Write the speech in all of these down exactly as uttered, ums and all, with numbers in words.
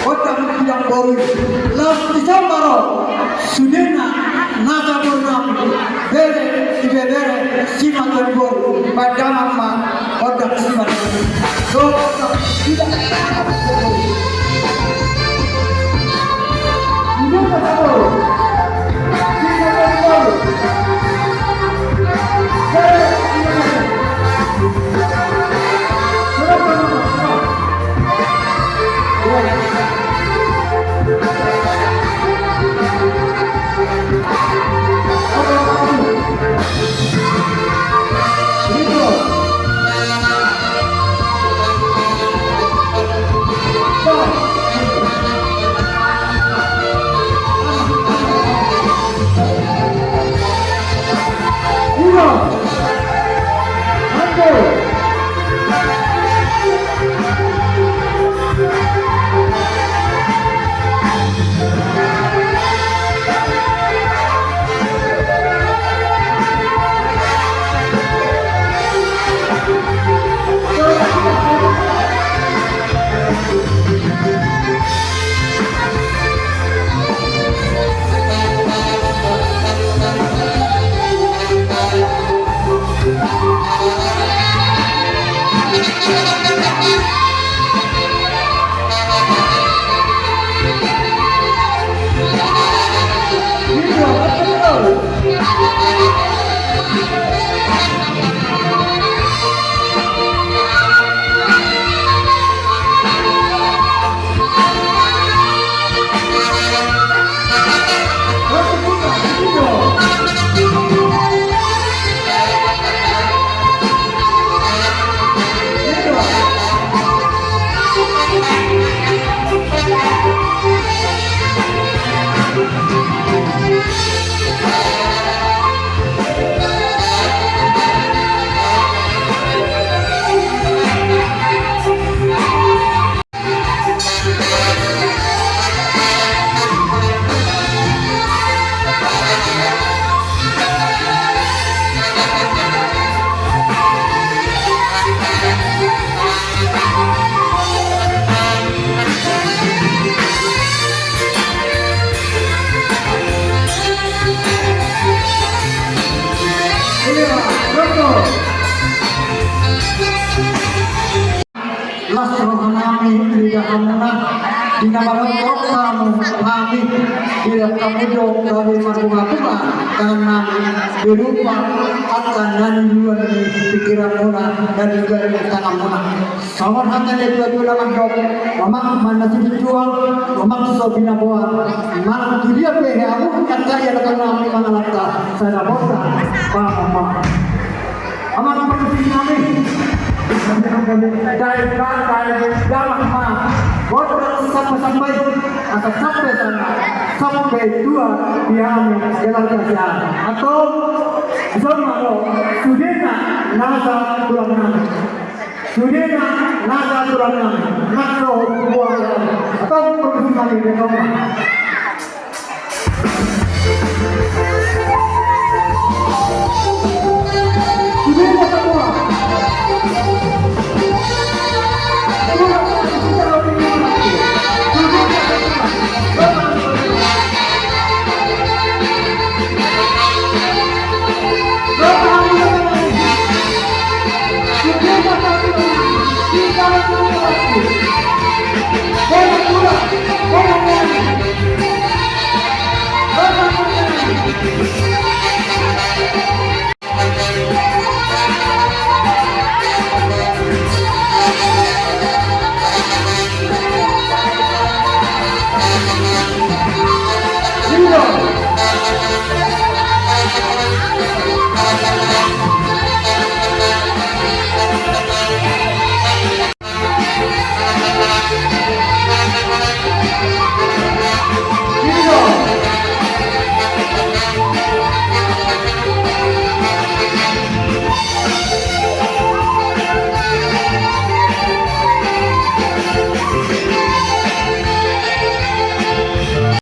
Otak yang baru. Las di Sambaro. Sudena nasa bornam. Bere ibebere simatun boru. Padangan ma otak simatun. Otak tidak. Roha nami di hamuna, di na marhorhon hamu hami, di na hamu do gabe marbunga-bunga tangan nami, berupa angka na niluluan ni pingkiranmuna, na niluluan ni tanganmuna. Songon hata ni natuatua na mandok, memang mana si tujuan, memang so binaboan, memang tu dia pe hamu, kata ia kata nami mangalangka, sada bota, paham, paham. Amang parmusik nami. Dai ka, dai damang ma. Gondang sampai-sampai. Asa sampai sana. Sampai tua di hami. Jalan kasihan. Atau bisa ma lo. Sudena nasa tulang nami. Sudena nasa tulang nami. Nasa buah nami. Atau parmusik nami.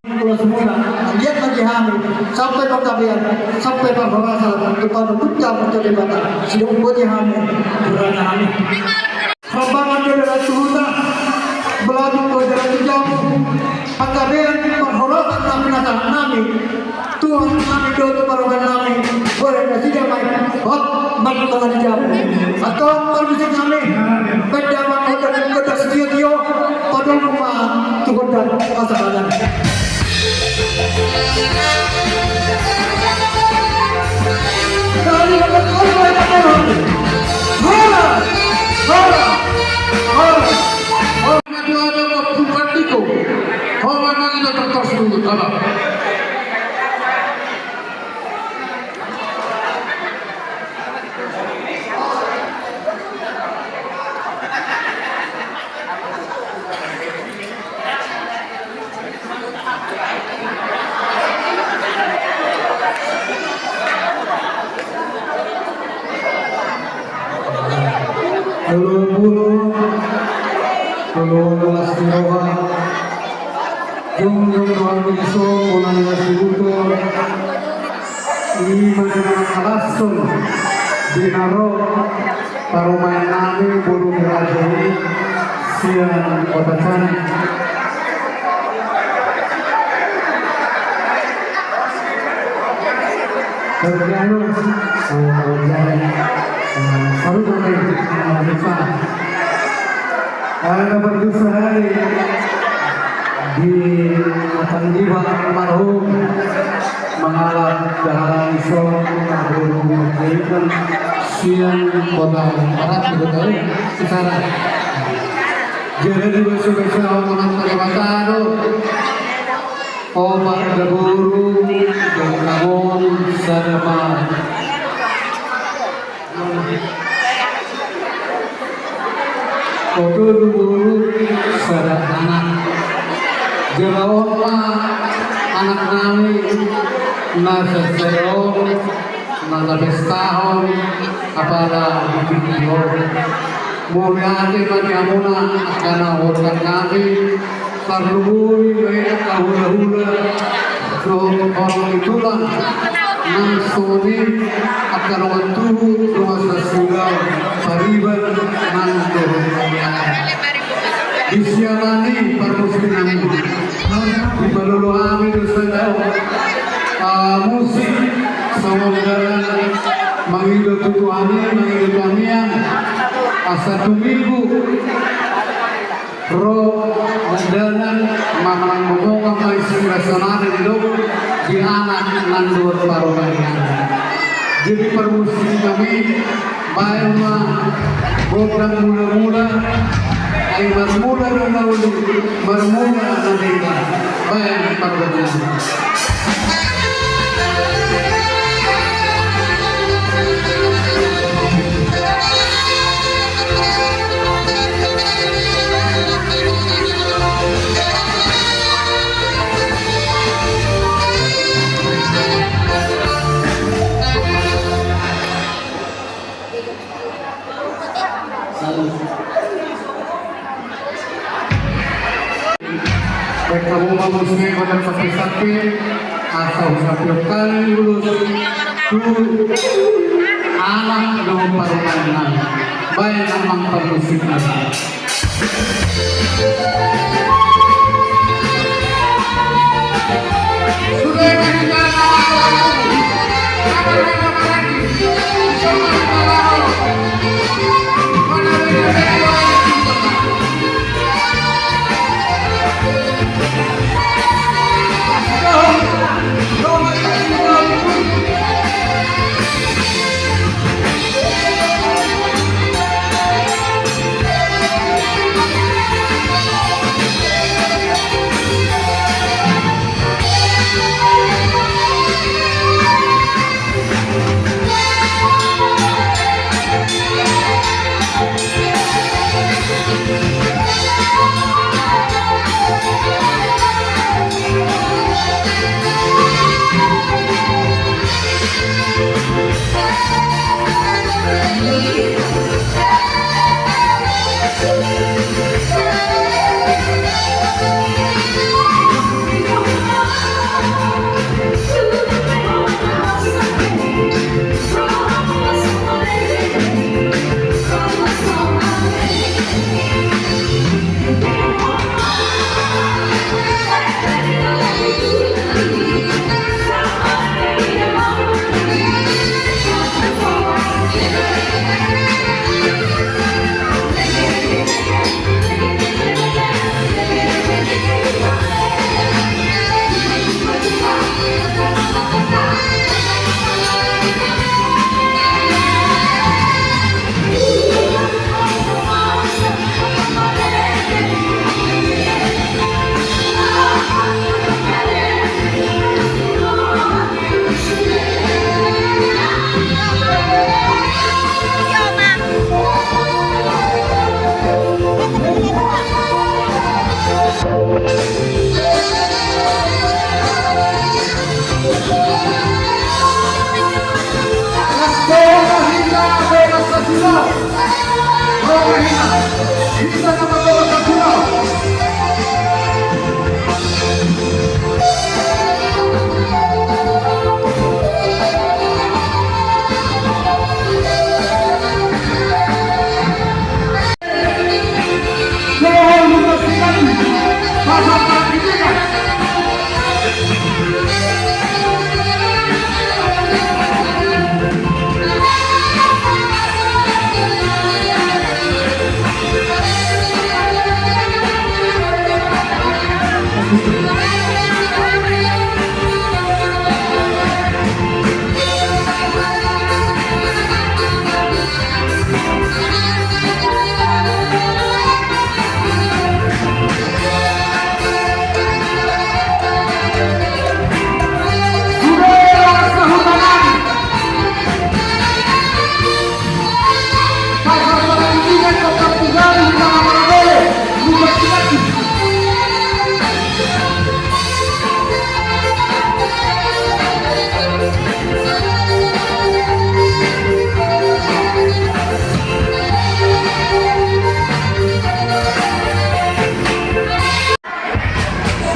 Molo semua, lihat bagi hami, sampai panggabean, sampai parhorasan, kepada puncak keterlibatan, sidung bagi hami, berada hami. Rambangan jala suhuta, beladuk do jala tijamu, panggabean parhorasan nami na sahat nami, Tuhan nami dohot parhorasan nami, boleh nasida ma i, hot, mat tengah tijamu. Atau parmusik nami, benda mangondang gondang sitio-tio, padol rumah, tu gondang pasangan. Hola, hola, hola. Ho memang ito dokter sudut, apa? Halo, halo, halo, las ni roha. Jongjong do hami dison, bona ni hasuhuton. Ima na mangalashon di na ro parumaen nami boru ni raja i sian Kota Canik. Kerjaan, eh, kerjaan, eh, sarupa, eh, bisa. Ada berdosa hari di Atanggiba almarhum mangalap daharan ison, na boru ni raja i sian Kota Barat, di Kota Barat, secara jadi di basa-basa orang Kota Barat. Opat da boru, dua na gok, sada ma. Oto do boru, sada anak. Jala on ma anak nami na sada on. Na tapestahon apala di tingki on. Mauliate ma di hamuna angka na huhorhon nami, tarlumobi ma i angka hulahula dohot horong ni tulang, nang songon i angka dongan tubu, dongan sahula, pariban nang dohot parianan. Di siala ni parmusik nami, dipalolo hami do sada, ah, musik songon dalan mangido tu Tuhan i, mangido tu hami an, asa tumibu Ro mandalan manang manggohi ma i singgasana didok di anak nang dohot parumaen. Jadi parmusik nami, baen ma gondang mula-mula, ai marmula do na uli, marmula na denggan. Baen pardonganan. Baen hamu ma muse gondang sampe-sampe, asa husampeon hami ulos tu anak dohot parumaen nami. Baen amang parmusik nami.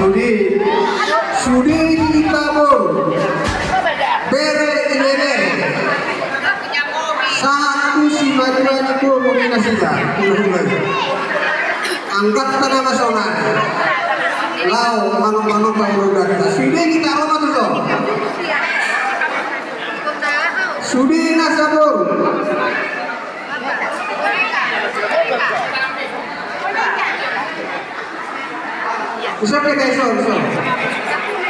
Sude, sude hita boru, bere, ibebere, sahat tu simatua ni boru ni nasida. Anggatta nama sonari. Laho manopanopa ulaonta. Sude hita ro ma tutu. Sude nasa boru. Ison dia, ison, ison.